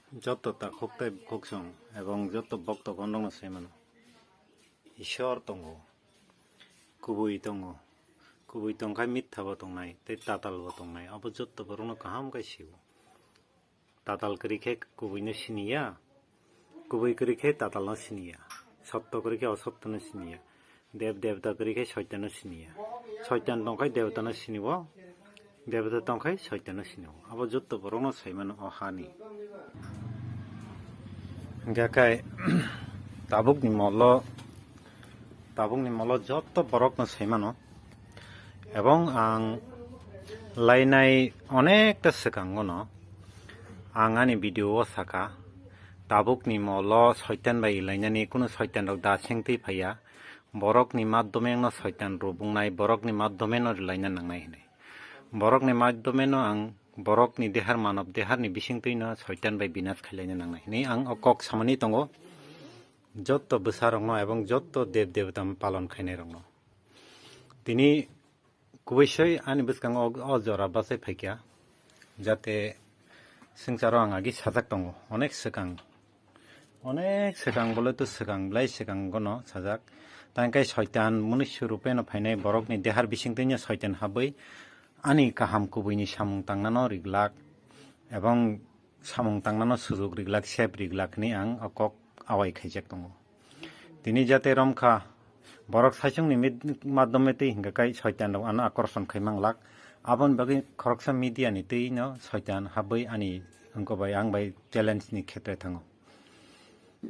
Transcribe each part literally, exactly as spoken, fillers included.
Joto takhuk tei bukhuksong ebong joto bokto gondongno sai mano. Ishwar tongo, kubui tongo, kubui tongkhai mitha bo tongnai tei tatal bo tongnai, abo joto borokno kaham khe sio. Tatal kwrwi khe kubui no siniya, kubui kwrwi khe tatal no siniya, sotto kwrwi khe osotto no siniya, dev devta kwrwi khe soitan no siniya, soitan tongkhai devta no siniwo, devta tongkhai soitan no siniwo. Abo joto borok no sai mano o hani. Hingkhe kai tabuk ni molo, tabuk ni molo joto borok no sai mano. Ebong ang lainai onekta swkango no ang ani video o saka, tabuk ni molo soitan bai lainani, kunu soitan rok da sengtwi phaiya, borok ni madhyome no soitan rubungnai, borok ni madhyome no laina nangnai hinwi. Borok ni madhyome no ang borok ni dehar, manob dehar ni bisingtwi no soitan bai binas khai laina nangnai hinwi ang o kok samani tongo joto bwsa rok no ebong joto dev devta palon khainai rok no. Tini kubui soi ani bwskango o, o jora bachai phaikha, jate swngcharo ang agi sajak tongo, onek swkang, onek swkang bole to swkang, belai swkang gono sajak. Tangkai soitan munusu rupeno phainai borokni dehar bisingtwino soitan habwi ani kaham kubuini samung tangnano riglak, ebong samung tangnano sujuk riglak, sep riglak hinwi ang o kok awai khaijak tongo. Tini jate romkha, borok saichungni mit-, madhyome twi hingka kai soitan rok ano akorson khai manglak. Aboni bagwi khoroksa media ni twi no soitan habwi ani wngko bai ang bai challenge ni khetre thango.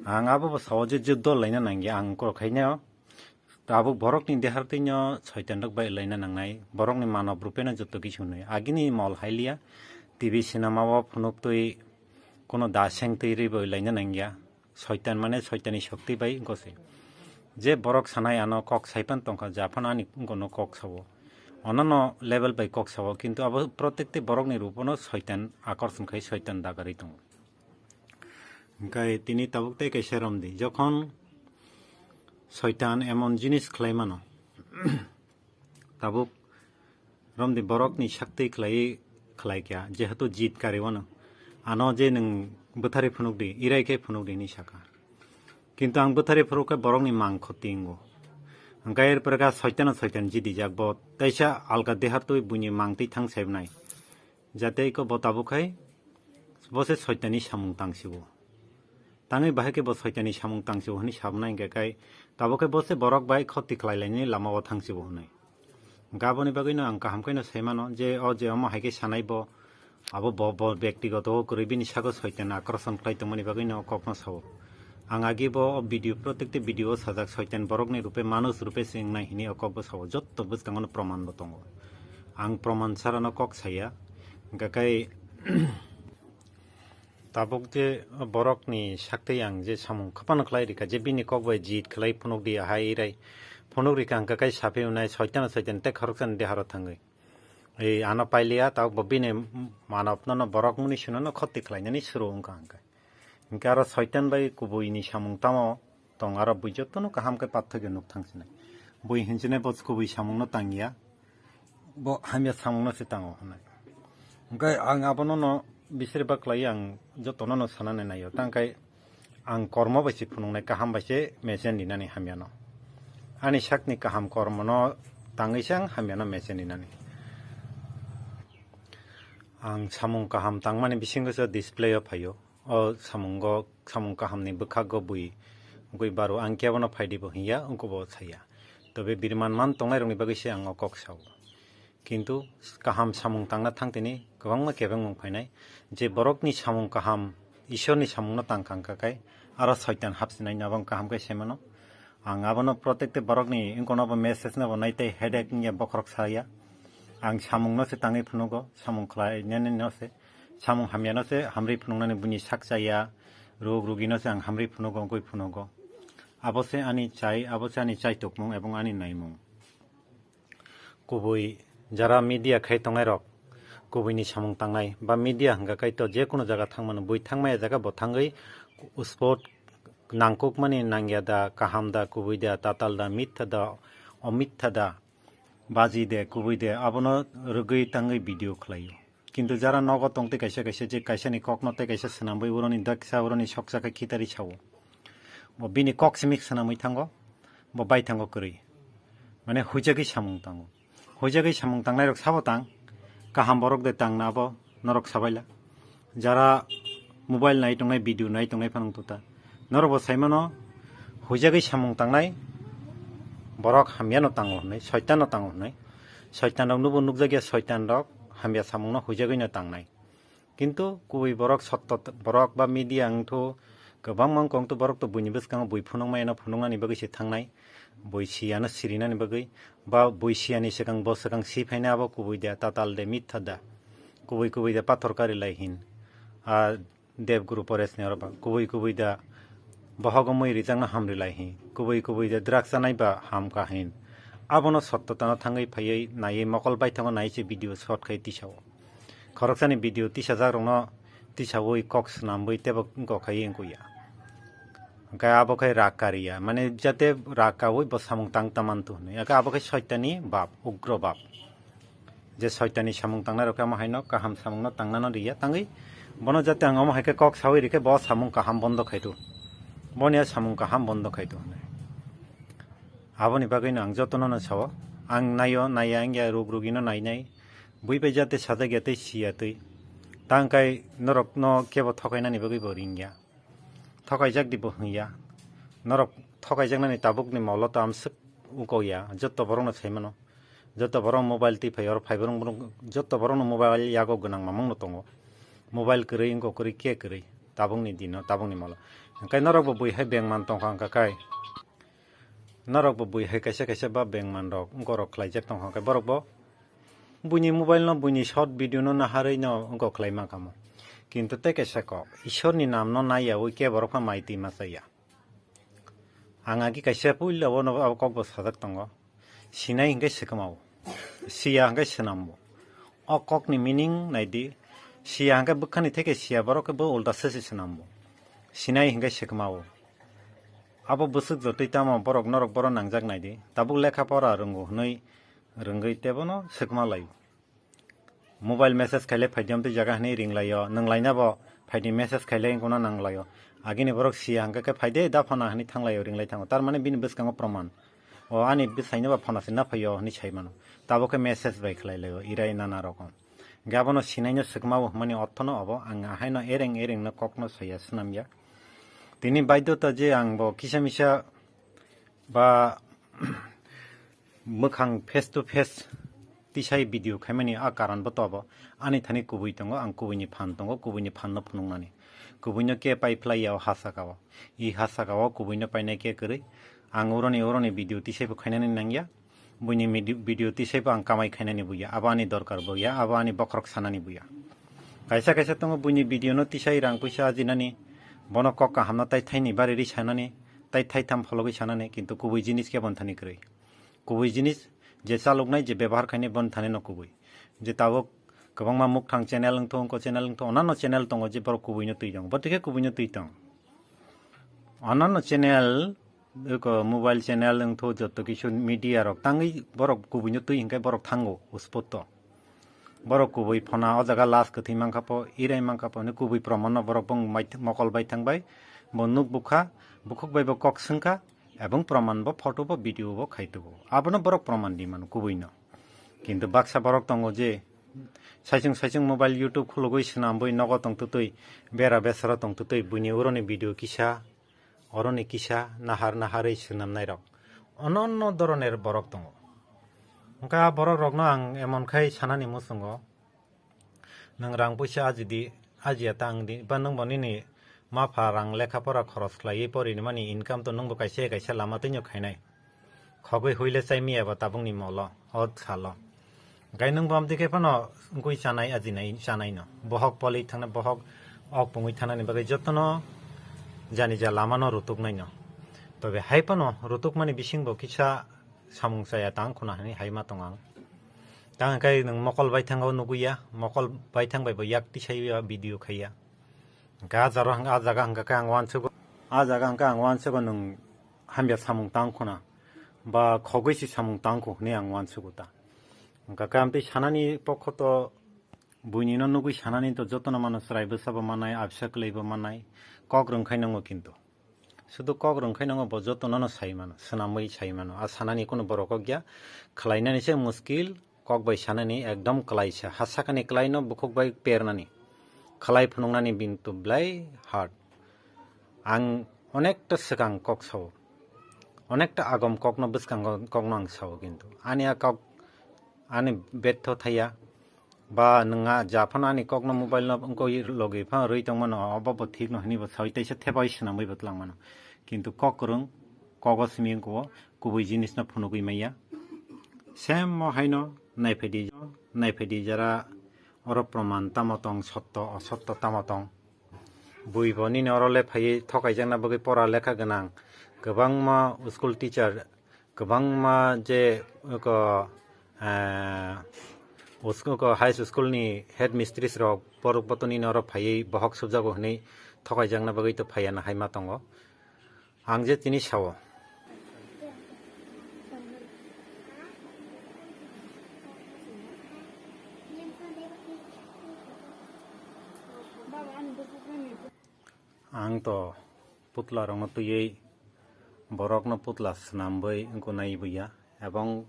Ang abo bo sao je, je dol laina nangya ang kok khainai o. Tabuk borokni dehar twino soitan rok bai laina nangnai, borokni manob rupeno joto kisu hwnwi. Agini mol hailiya, T V cinema o phunuk twi kuno da seng twi rwi bai laina nangya. Soitan mane soitani shokti bai wngkose. Je borok sanai ano kok saipan tongkha, japhano ani wngkono kok sao. Onono level bai kok sao, kintu abo protekti borokni rupono soitan akorson khai soitan dagarwi tongo. Hingkai tini tabuk tei kaisa romdi, jokhon soitan emon jinis khlai mano, tabuk romdi borokni saktwi khlai, khlai kya, jehetu jit kari wano, ano je nwng bwthari phunukdi, irai khe phunukdi hinwi saka. Kintu ang bwthari phunuk khe borokni mang khoti wngo. Hingkai er pore kha soitano soitan jidijak, bo teisa alka dehar twi buini mang twi thang saibnai. Jate iko bo tabuk khai bo se soitani samung tangsibo. Tangwi bahai khe bo soitani samung tangsibo hwnwi sabnai hingkhe kai tabuk khe bo se borok bai khoti khlai lainani lama o thangsibo hwnwi. Hingkhe aboni bagwino ang kaham khe no sai mano je o je omo hai khe sanai bo, abo bo, bo bektigoto o kwrwi bini sago soitan akorson khlai tongmani bagwino o kokno sao. Ang agi bo o video, protekti video o sajak soitan borokni rupe, manuj rupe se wngnai hwnwi o kok bo sao. Jotto bwskango no proman bo tongo. Ang proman sara no kok saya. Hingkhe kai tabuk je borokni saktwi ang je samung khapano khlai rikha, je bini kok bai jit khlai phunuk di, hai rai phunuk rikha, hingkhe kai saphi wnai soitan, soitan tei khoroksani deharo thangwi. Ei ano pailiya, tabuk bo bini manobno no borok muni suno no khoti khlainani suru wngkha hingkhe. Hingkhe aro soitan bai kubuini samung tamo tong, aro bui jotono kaham khe pathakhe nuk thang sinai. Bui hinsinai bo kubui samungno tangya, bo hamya samungno se tango hwnwi. Hwnkhe ang abono no bisir baklai ang jotono no sanani naio, tangkai ang kormo bai se phunuknai, kaham bai se mesen rinani hamyano. Ani sakni kaham kormono tangwi se ang hamyano mesen rinani. Ang samung kaham tangmani bisingo se display o phaio. O samungo, samung kahamni bwkhago bui wngwi baro, ang kebono phaidi bo hinya, wngkhe bo saya. Tobe biriman man tongnai rokni bagwi se ang o kok sao. Kintu kaham samung tangna thang tini kwbangma kebengmung phainai. Je borokni samung kaham, Ishorni samungno tang kha hwnkha khe aro soitan hapsinai no abo ang kaham khe sai mano. Ang abono protekte borokni wngkha no bo message no bo nai tei headache wngya bokhorok saya. Ang samungno se tangwi phunugo, samung khlainani no se, samung hamyano se hamri phunuknani buini sak chaya, rog rogino se ang hamri phunugo, wngwi phunugo. Abo se ani chai, abo se ani chai tokmung ebong ani naimung. Kubui jara media khai tongnai rok, kubuini samung tangnai ba media hwnkha kaitor je kono jaga thangmano, bui thangmaya jaga bo thangwi spot nangkukmani nangya da, kaham da, kubui da, tatal da, mitha da, omitha da, baji de, kubui de, abono rwgwi tangwi video khlaio. Kintu jara nogo tong tei kaisa kaisa je kaisa ni kok no tei kaisa swnamwi uroni daksa uroni soksa khe khitari sao. Bo bini kok simi swnamwi thango, bo bai thango kwrwi. Mane huijagwi samung tango. Huijagwi samung tangnai rok sabo tang, kaham borok de tang na abo norok sabaila. Jara mobile nai tongnai, video nai tongnai phanang tuta. Norok bo saimano huijagwi samung tangnai borok hamya no tango hwnwi, soitan no tango hwnwi. Soitan rok nubo nukjakya, soitan rok hamya samung no huijagwi no tangnai. Kintu kubui borok sotto t-, borok ba media wngthu kwbangma wngkha, wngthu borok to buini bwskango bui phunukma eno phunuknani bagwi se thangnai, bui siyano sirinani bagwi, ba bui siyani swkang bo swkang si phaina abo kubui da, tatal de, mitha da, kubui kubui da pathor kari lai hin, a Dev Guru Paresh ni oro ba kubui kubui da bohogo mui rijakno hamri lai hin, kubui kubui da drugs chanai ba ham ka hin, abono sottotano thangwi phaiwi naiwi mokol baithango nai se video shot khai tisao. Khoroksani video tisajakrokno tisawi kok swnamwi teibo wngkok khai wngkukya. Hwnkhe abo khai rak kariya, mane jate rak kawi bo samung tang tamantu hwnwi. Hwnkhe abo khai soitani bab, ugro bab. Je soitani samung tangnairok khe amo haino kaham samungno tangnano riya, tangwi bono jate ang omo hai khe kok sawi rikhe bo samung kaham bondo khaitu. Boni a samung kaham bondo khaitu hwnwi. Aboni bagwino ang jotono no sao. Ang naio, naiya wngya, ruk rugino nainai. Bui bai jate sajak ya tei siya tei. Tang kai norokno kebo thokainani bagwi bo ringya. Thokaijak di bo hwnya. Norok thokaijaknani tabukni molo to amswk wngkokya. Joto borokno saimano. Joto borok mobile twi phai oro phai borok, borok joto borokno mobile yago gwnang mamungno tongo. Mobile kwrwi wngkok kwrwi khe kwrwi. Tabukni dino, tabukni molo. Hwnkhe norokbo bui hai bengman tongkha hwnkha kai. Norokbo bui hai kaisa kaisa ba bengman rok wngkorok khlaijak tongkha hwnkhe borokbo buini mobile no, buini short video no naharwi no wngkok khlai mankha mo. Kintu tei kaisa kok, Ishorni nam no naiyawi kebo rok pha mai twi ma chaya. Ang agi kaisa puila o no abo kokbo sajak tongo. Sinai hwnkhe swkma o. Siya hwnkhe swnam bo. O kokni meaning naidi. Siya hwnkhe bwkhani theke siya borok khe bo ulta sesi swnam bo. Sinai hwnkhe swkma o. Abo bwswk jotwi tamo borok norok boro nangjak naidi. Tabuk lekha pora rwngo hwnwi rwngwi tebono swkma lai. Mobile message khaile phaidi amtwi jaga hwnwi ringlaio, nwnglaina bo phaidi message khaile wngkuna nanglaio. Agini borok siya hwnkhe khe phaide da phana hwnwi thanglaio, ringlai thango. Tar mane bini bwskango proman. O ani bwsaino ba phana se na phaio hwnwi sai mano. Tabuk khe message bai khlai laio, irai nana rokom. Hwnkhe abono sinaino swkma bo hwnmani orthono obo ang ahaino ereng erengno kokno saya swnamya. Tini baidhota je ang bo kisa misa ba mwkhang face to face tisai video khaimani a karon bo tobo. Ani thani kubui tongo, ang kubuini phan tongo, kubuini phanno phunuknani. Kubuino ke pai phlai ya o ha saka o. I ha saka o kubuino painai ke kwrwi. Ang uroni uroni video tisai bo khainani nangya. Buini midi-, video tisai bo ang kamai khainani buya. Abo ani dorkar buya, abo ani bokhorok sanani buya. Kaisa kaisa tongo buini video no tisai rang puisa ajinani. Bono kok kahamno tai thaini bari ri sanani, tai thaitham phologwi sanani, kintu kubui jinis khe bon thani kwrwi. Kubui jinis je chaloknai, je bebohar khainai, bon thani no kubui. Je tabuk kwbangma Mukthang channel wngthu, wngko channel wngthu, onano channel tongo je borok kubuino twi tongo. Bo tikhe kubuino twi tong. Onano channel, eko mobile channel wngthu, joto kisu media rok tangwi borok kubuino twi hinkhe borok thango uspoto. Borok kubui phona o jaga last kwthwi mankha po, irai mankha po, hwnwi kubui proman no borok bong mai-, mokol bai thang bai, bo nuk bukha, bukhuk bai bo kok swngkha, ebong proman bo photo bo video bo khai tugo. Abono borok proman di mano kubui no. Kintu baksa borok tongo je saichung saichung mobile YouTube khulugwi swnambwi nogo tong twtwi bera besaro tong twtwi buini uroni video kisa, oroni kisa nahar naharwi swnamnai rok. Ononno doroner borok tongo. Hwnkhe a borok rokno ang emon khai sanani muchungo. Nwng rang puisa ajidi, ajiya ta wngdi, ba nwng bo nini ma pha rang lekha pora khoros khlaiwi porini mani income to nwng bo kaisa kaisa lama twino khainai. Khogwi huile chai miya bo tabukni molo, o salo. Gai nwng bo amtwi khe phano wngwi chanai, ajinai, chanai no. Bohok poli thangna, bohok ok pungwi thanani bagwi jotono jani ja lama no rutuk nai no. Tobe hai phano rutuk mani bising bo kisa samung chaya tang khuna hwnwi hai ma tong ang. Tang khe nwng mokol baithang o nugwi ya, mokol baithang bai bo yak tisai ya, video khai ya. Hwnkhe a jaro hwnkhe, a jaga hwnkhe khe ang uansugo, a jaga hwnkhe ang uansugo nwng hamya samung tang khuna, ba khogwi si samung tang khu hwnwi ang uansugo ta. Hwnkhe khe amtwi sanani pokho to Buini no nugwi sanani to jotono mano, chwrai bwsabo manai, abisa kwlaibo manai, kok rwngkhai nango kintu. Sudu kok rwngkhai nango bo jotono no sai mano, swnamwi sai mano. A sanani kunu borok kok ya, khlainani se muskil, kok bai sanani ekdom kwlaisa. Ha sakani kwlaino bukhuk bai pernani, khlai phunuknani bintu belai hard. Ang onekta swkang kok sao, onekta agom kokno bwskango kokno ang sao kintu. Ani a kok ani betho thaya. Ba nwng a ja phano ani kokno mobile no wngkoi logi phano rwi tongmano, obo bo thik no hwnwi bo sawi teisa thepai swnamwi bo twlang mano. Kintu kok kwrwng kogo simi wngkho, kubui jinis no phunugwi maya. Same mo haino naiphaidi, naiphaidi jara oro proman tamo tong, sotto osotto tamo tong. Bui bo nini oro le phaiwi thokaijakna bagwi pora lekha gwnang, kwbangma school teacher, kwbangma je oko, eh, usko-, oko high school ni head mistress rok borok boto nini oro phaiwi bohok subjago hwnwi thokaijakna bagwi to phaiya na hai ma tongo. Ang je tini sao. Ang to putla rokno twiwi borokno putla swnamwi wngkha nai buya, ebong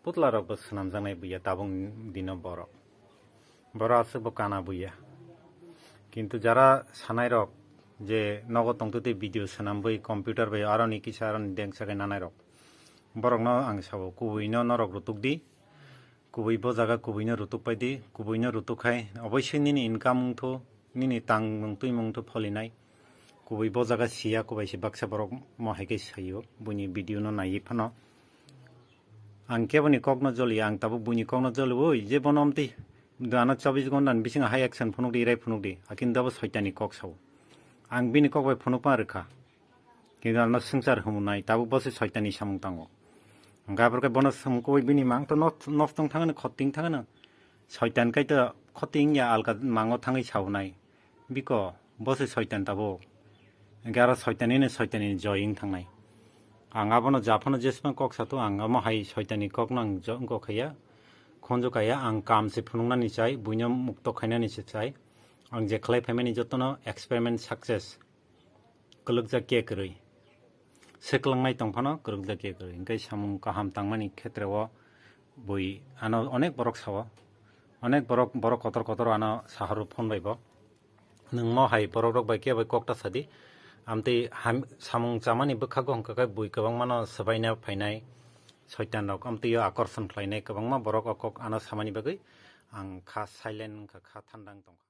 putla rokbo swnamjaknai buya tabuk dino borok. Borok aswkbo kana buya. Kintu jara sanai rok je nogo tongtwi tei video swnamwi computer bai aroni kisa aroni dengsa khe nanai rok, borokno ang sao, kubuino norok rutuk di. Kubui bo jaga kubuino rutuk pai di, kubuino rutuk khai oboisoi nini income wngthu, nini tangmung twimung wngthu pholinai. Kubui bo jaga siya, kubai se baksa borok mo hai khe saio, buini video no naiwi phano. Ang keboni kokno joli, ang tabuk buini kokno joliwi je bono amtwi dano chobbish ghonta ni bisingo hai action phunuk di, rai phunuk di, akin dabo soitani kok sao. Ang bini kok bai phunuk ma rwkha. Kintu ano swngchar humunai tabuk bo se soitani samung tango. Hwnkhe aphuru khe bono swngkui bini mang to nos-, nosto wng thangano, khotting thangano. Soitan kai to khotting ya alka mango thangwi saunai. Biko, bo se soitan tabuk. Hwnkhe aro soitanino soitanini joy wng thangnai. Ang abono japhano jesma kok sato, ang omo hai soitani kokno ang jo-, wngkok khaiya. Khonjo kaiya, ang kam se phunuknani chai, buino mukto khainani se chai. Ang je khlai phaimani jotono experiment success. Kwlwkjak khe kwrwi. Swklangnai tong phano kwlwkjak khe kwrwi. Hwnkhe samung kaham tangmani khetreo bui ano onek borok sao. Onek borok, borok kotor kotor ano sahoro phone bai bo. Nwng mo hai borok rok bai khe bai kok ta sadi. Amtwi ham-, samung chamani bwkhago hwnkha khe bui kwbangmano swbaina phainai. Soitan rok amtwio akorson khlainai kwbangma borok o kok ano samani bagwi ang kha silent wngkha, kha thanda wng tongkha.